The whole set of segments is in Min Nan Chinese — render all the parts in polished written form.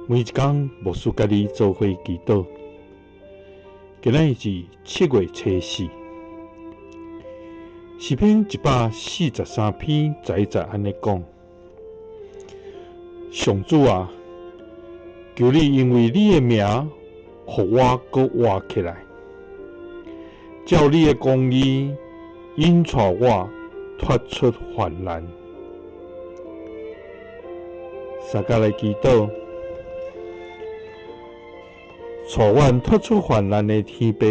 每一工牧師佮你做伙祈禱。今仔日是7月初四，詩篇143篇11節按呢講：上主啊，求你因為你的名，予我閣活起來，照你的公義引帶我脫出患難。相佮來祈禱。帶阮脫出患難的天父，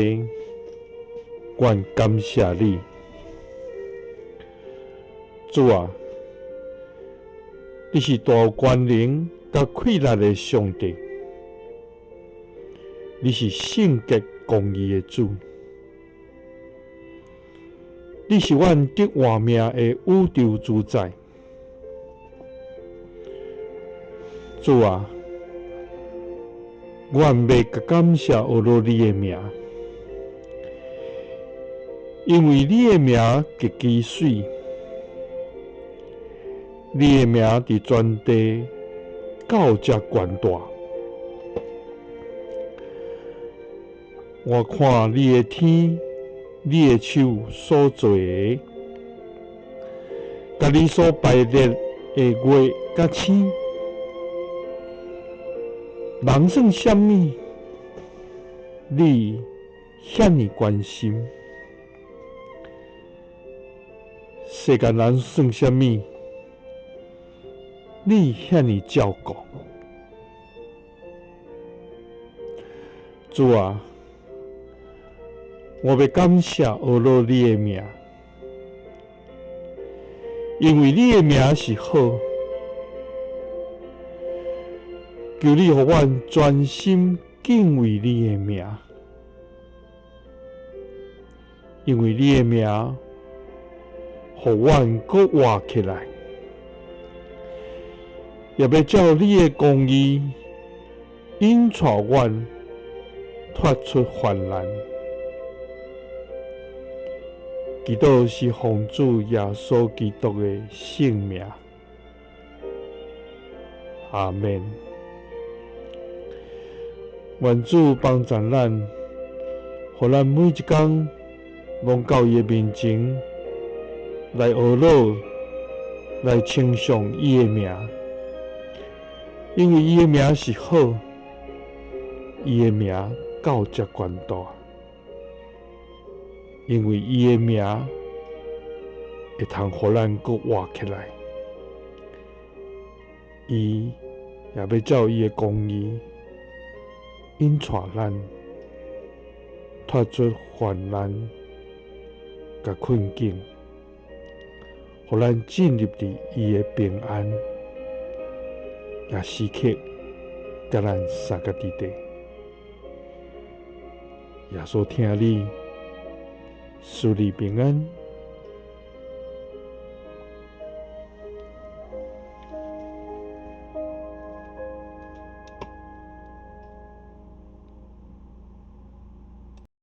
阮感謝你。主啊，你是大有權能佮氣力的上帝，你是聖潔公義的主，你是阮得活命的宇宙主宰。主啊，阮欲感謝呵咾你的名，因為你的名極其媠，你的名佇全地到遮懸大。我看你的天，你的手所做的，佮你所排列的月佮星。人算啥物？你遐爾關心？世間人算啥物？你遐爾照顧？主啊，我欲感謝呵咾你的名，因為你的名是好。求你予阮專心敬畏你的名，因為你的名予阮閣活起來，也欲照你的公義引帶阮脫出患難。祈禱是奉主耶穌基督的聖名，阿們。願主幫助咱，予咱每一工攏到伊的面前來呵咾，來稱頌伊的名，因為伊的名是好，伊的名到遮懸大，因為伊的名會通予咱閣活起來，伊也欲照伊的公義引帶咱脫出患難佮困境，予咱進入佇伊的平安，也時刻佮咱相佮佇底。耶穌疼你，賜你平安。